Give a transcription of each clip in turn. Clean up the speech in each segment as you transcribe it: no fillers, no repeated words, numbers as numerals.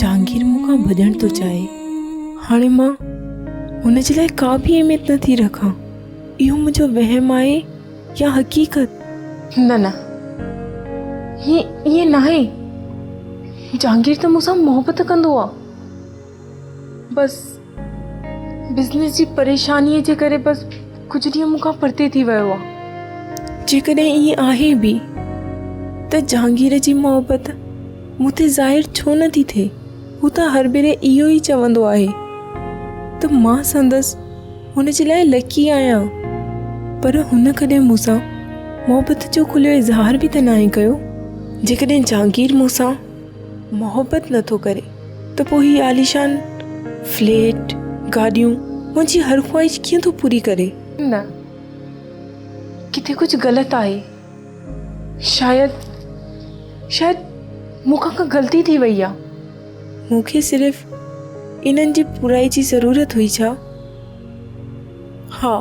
جهانگير مون کان ڀڄڻ ٿو چاهي. هاڻي مان هن جي لاء ڪا به اهميت نه ٿي رکان. اهو منهنجو وهم آهي يا حقيقت؟ نه نه هي ائين ناهي. جهانگير ته مون سان محبت ڪندو آ. بس بزنس جي پريشانيء جي ڪري بس ڪجهه ڏينهن مون کان پرتي ٿي ويو آ. جيڪڏهن ائين آهي به ته جهانگير جي محبت مون تي ظاهر ڇو نه ٿي ٿئي؟ هو ته هر ڀيري اهو ئي چوندو آهي ته مان سندس هن جي لاء لڪي آهيان. پر هن ڪڏهن مون سان محبت جو کليو اظهار به ته ناهي ڪيو. جيڪڏهن جهانگير مون سان محبت نه ٿو ڪري ته پوء هي عاليشان فليٽ، گاڏيون منهنجي هر خواهش ڪيئن ٿو پوري ڪري؟ نه، ڪٿي ڪجهه غلط آهي. شايد، شايد مون کان ڪا غلطي ٿي وئي آ. مون کي صرف انهن جي پورائي جي ضرورت هئي ڇا؟ ها،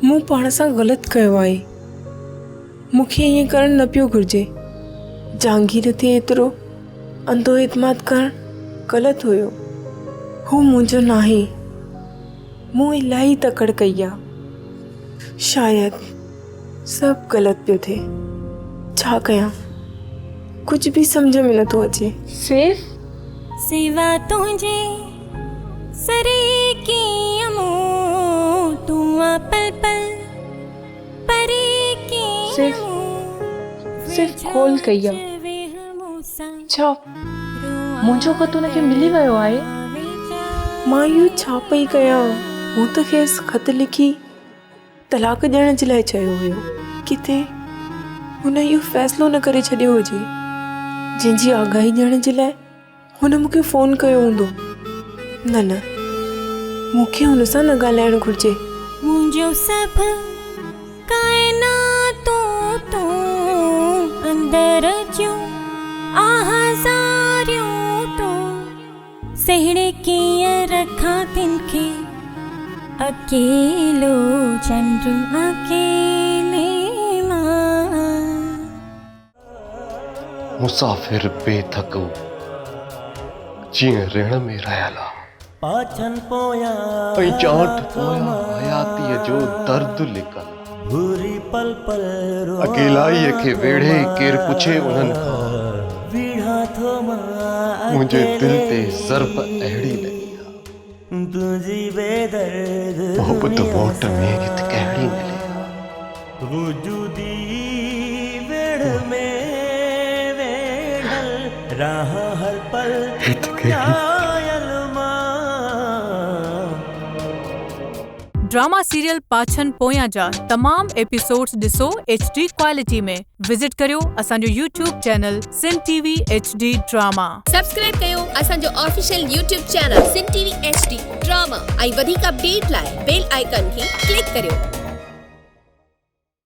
مون پاڻ سان غلط ڪيو آهي. مون کي ائين ڪرڻ نه پيو گهرجي. جهانگير تي ايترو انڌو اعتماد ڪرڻ غلط هيو. هو منهنجو ناهي. مون الاهي تڪڙ ڪئي آ. شايد سڀ غلط پيو ٿئي. ڇا ڪيان؟ ڪجهه به سمجهه ۾ نٿو اچي. سيف! سوا تنهنجي سري ڪيئن مون تون آ پل پل پري ڪيئن سيف! مون سيف کول ڪئي آ. ڇا منهنجو خط هن کي ملي ويو آهي؟ مان اهو ڇا پئي ڪيان؟ مون ته کيس خط لکي طلاق ڏيڻ جي لاء چيو هيو. ڪٿي هن اهو فيصلو نه ڪري ڇڏيو هجي، جنهن جي آگاهي ڏيڻ جي لاء هن مون کي فون ڪيو هوندو. نه نه، مون کي هن سان نه ڳالهائڻ گهرجي. منهنجو سڀ ڪائناتون تون، اندر جون آهزاريون تون. سهيڙي ڪيئن رکان تن کي، اڪيلو چنڊ اڪيلي مان. مسافر بي ٿڪو جيئن رڻ ۾ رهيل آ. پاڇن پويان ۽ چانٺ پويان حياتيء جو درد لڪل آ. ڀوري پل پل روئان اڪيلائيء کي ٿو ويڙهي ڪير پڇي انهن مان کان. ويڙهان ٿو مان منهنجي دل اڪيلي تي ضرب اهڙي لڳي آ. تنهنجي بيدرد محبت دنيا موٽ ۾ هت ڪهڙي سان ملي آ. وجودي ويڙهه ۾ ويڙهل رهان هر پل هت ڪهڙي گهايل مان. ڊراما سيريل پاڇن پويان جا تمام ايپيسوڊز ڏسو ايڇ ڊي ڪوالٽي ۾ وزٽ ڪريو اسان جو YouTube channel Sindh T V H D drama. Subscribe ڪيو اسان جو official YouTube channel Sindh T V H D drama ۽ وڌيڪ اپڊيٽ لاء بيل آئيڪان کي ڪلڪ ڪريو.